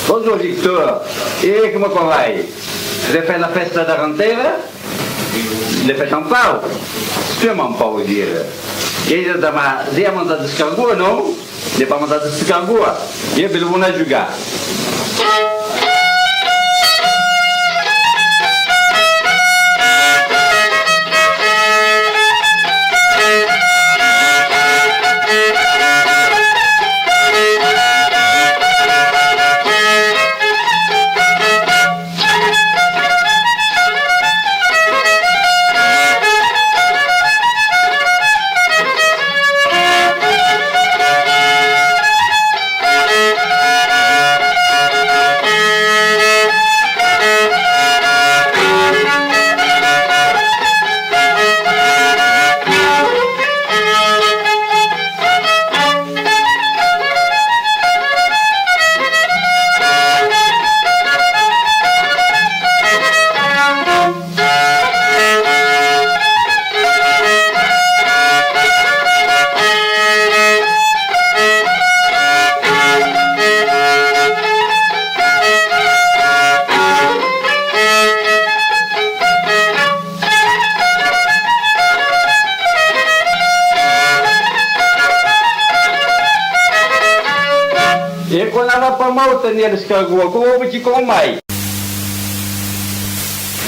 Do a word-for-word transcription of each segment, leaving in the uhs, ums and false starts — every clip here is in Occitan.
Bonjorn, Victor. E coma quò vai? Refèt la fèsta de rentera? L'ai fèt un pauc. Sèm un pauc, dire. E deman, deman a descargar, non? N'ai pas mandat de se cargoar. E ben, vau anar jugar. E quò anava pas mau tenir l'escargoa, quò vau veire quò mai.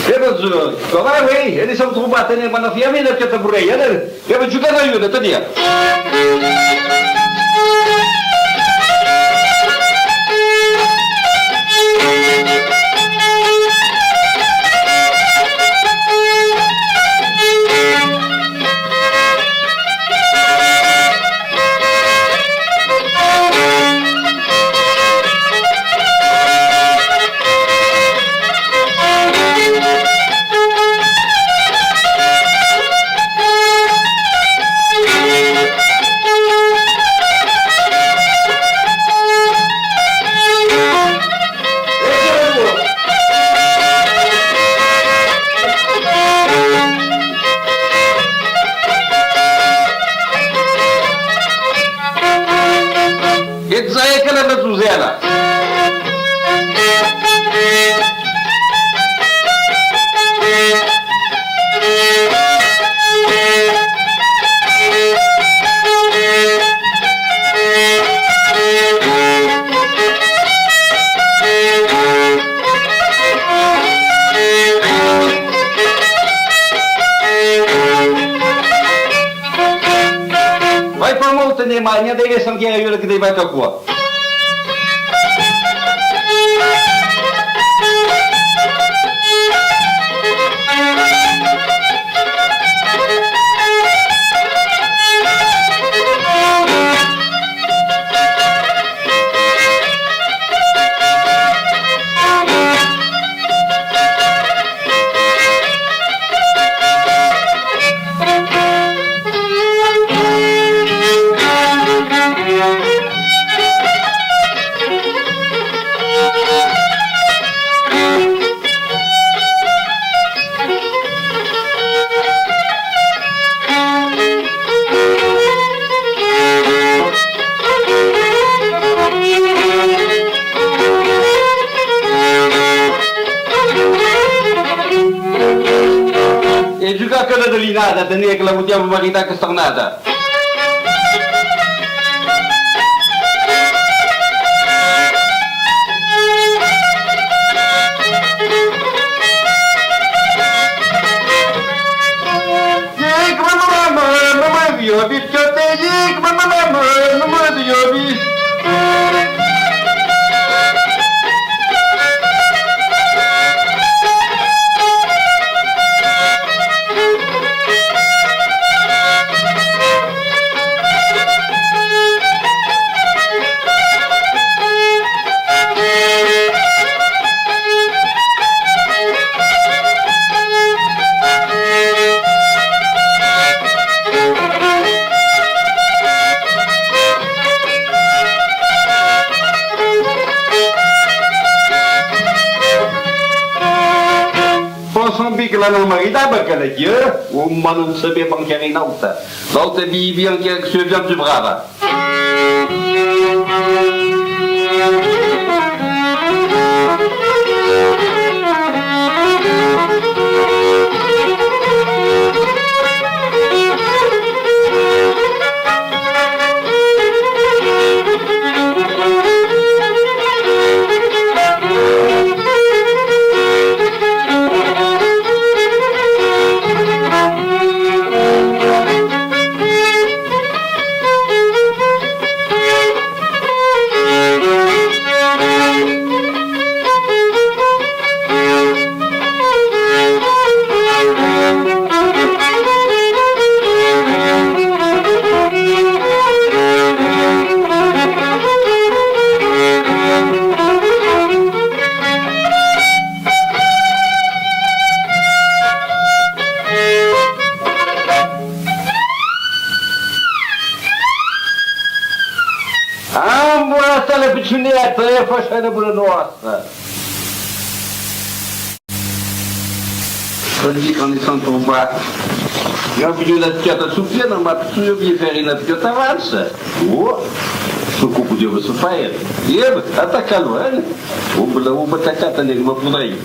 E bonjorn, quò va, oui? E ne sèm trobats, tenir bona fiamina que te vorrei, eh? E vau jugar a ajuda, te dire. E zai que la Zuzela. Vai pas mau tenir mai, n'i a de que son que ajuda que te vai cap cua. E jugar que la delinada, tenia que la botiava maridar que s'arnada. Dic, mama, mama, mama, vio, vio, que te dic, mama, mama, mama, vio, vio. Pòt saber que la non maridava, que la dieu, o ma non sabia pas qu'èra una auta. L'auta vivia enquera que se vian tu brava. Hasta la pichoneta, e faish la bona nòsta. Quò ditz quand ne sèm tombats. Ieu aviái la pichòta sus piè, ma pichon, ieu aviái fèra una pichòta avança. Oh, çò quò podiá se faire. Ieu, ataca-lo, eh? O, la, o, ataca, tenir, ma podriái.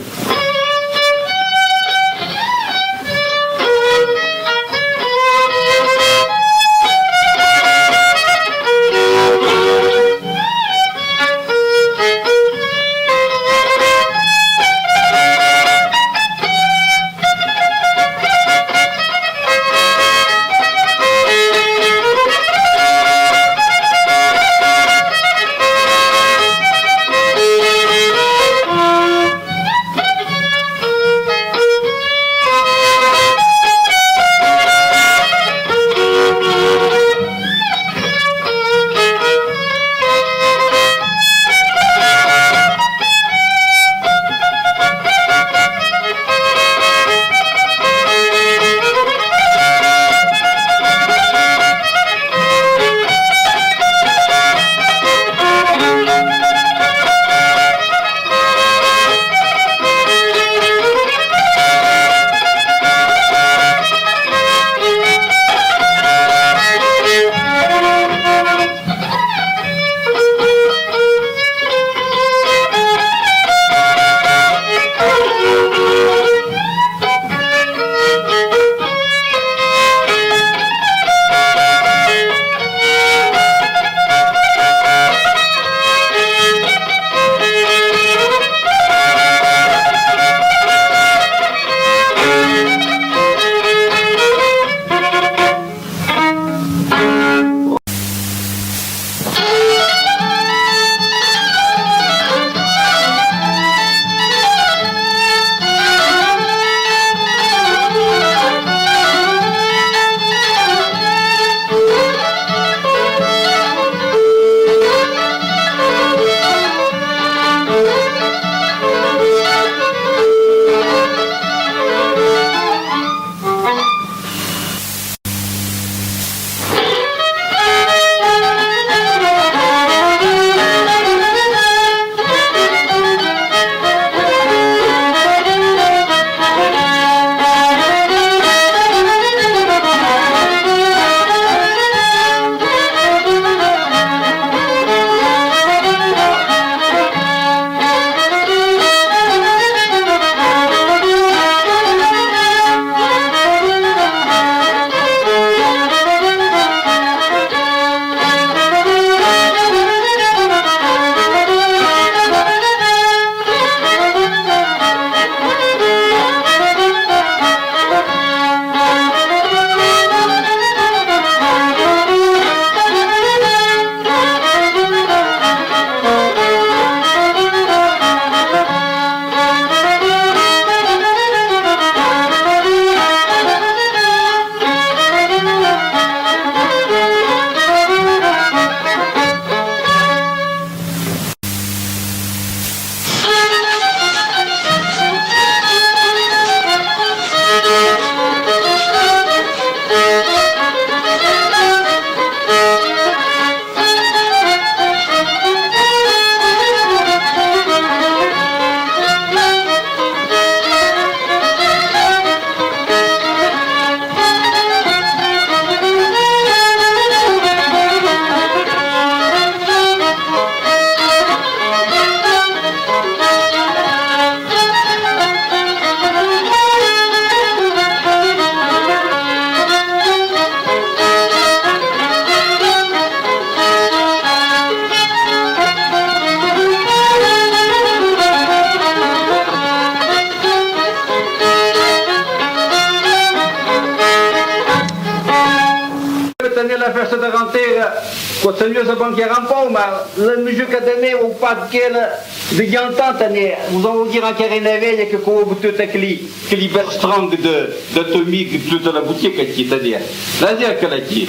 Tenir la fèsta de rentera, quò sèm mièg a banquejar un pauc, ma la musica de nèu o pas qu'ela, de longtemps, tenir, vos vau dire encara una velha que quò a botut aquí, que li Bertrand de, de Tomic, tota la botica aquí, tenir. La dir que l'aquí.